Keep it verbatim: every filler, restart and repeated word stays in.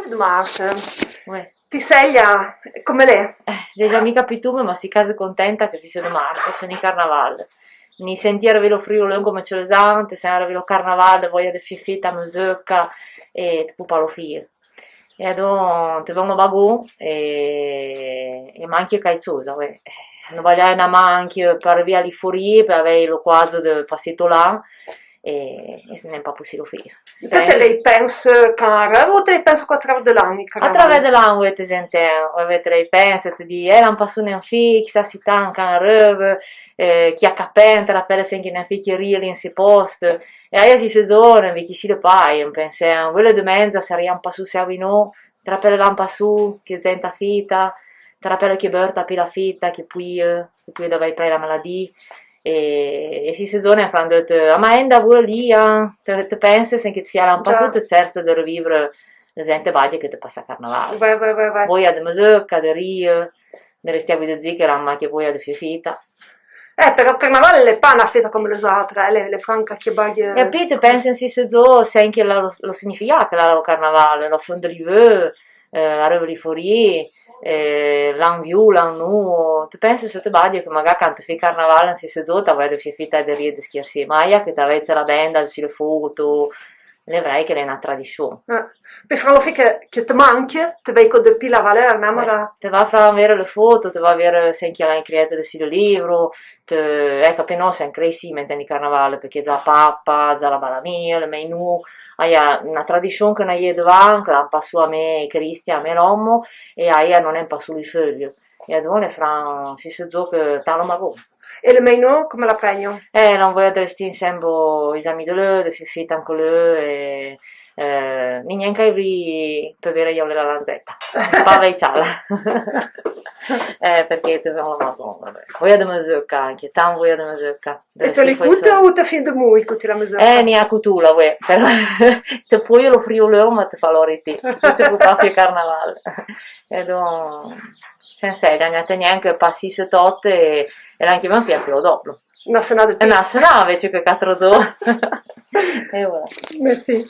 De mars. Ouais. Ti sèia, comme l'è? Eh, dejà mica putù, ma si caso contenta que fisse de mars, fini carnaval. Ni sentì arvì lo friulon comme tsoule zante, sen arvì lo carnaval, de voia de fié fita, mezeucca, e te pou pa lo fie. E adon te ven lo bagon e, e manque caitsosa, ouais. No baia na manque par via li forie, par avèi lo quazo de passé to l'an, e, e n'en pa possilo fie. Te, te le pense can areuve o te le pense co a travers de l'an, i carnaval? A travers de l'an, ouais, te zenten, ouais, te le pense, te di, eh, l'an passù n'en fie, chi sa si tan can areuve, eh, chi a capèn, te rapèle sen que n'en fie chi rie lì in si poste, e aia si se zone, ve chi si le pai, en pensen, ve le demenza, se rien passù se avino, te rapèle l'an passù, que zenta fita, te rapèle que beurta pi la fita, que pui, eh, que pui davai prei la maladie, e, e si se zone, fran de te, a ma enda vue lì, eh, te, te pense, sen que te fia l'an passù, te cerse de revivre, le zente baie que te passa carnaval. Ouais, ouais, ouais, ouais. Voia de mezeucca, de rie, de restià vue de zi que l'an ma que voia de fié fita. Eh, però carnaval l'è pa na festa comme le z'atre, eh, l'è, l'è franca que baie. E pi te pense si se zo, sen que la, lo, lo significa que la, lo carnaval, lo fon de l'iveu, eh, areuve li forie, eh, l'an viu, l'an nou, te pense se te baie que maga can te fie carnaval, si se zo, t'avai de fié fita, de rie, de schiersi, ma aia que t'avai la benda, si le foto, l'è vrai que l'è na tradichon. Eh, pe fran lo fie que, que te manque, te vei co de pi la valeur, ma, eh, te va fran vere le foto, te va vere sen que l'an crièt de si le livro, te, eco, pe no sen crei si, menten i carnaval, perque za papa, za la balamia, le meinou, aia na tradichon que n'aie devan, que l'an passù a me, Cristian, a me l'omo, e aia no n'en passù li feuille. E adon l'è fran si se zo que ta lo magon. E le meinou, comme la pregno? Eh, l'an voia de restì insembo i zami de leu, de fié fita anco leu, e, eh, ni gnenca ivri pe vere iole la lanzeta. Pa veiçala. Eh, perque te ven lo magon, vabbè. Voia de mezeucca anque, tan voia de mezeucca. E te l'écoute o te fie de mou, écoute la mezeucca? Eh, ni a cutula, ouais. Però te poi lo friulon, ma te fa l'oriti. Te se pou pa fie carnaval. E don, sen sèia, ni a te gnenca passi se tot e, e l'an que ven fie pi lo doplo. Na senà de pi. Na senà, invece que catro zo. E voilà. Merci.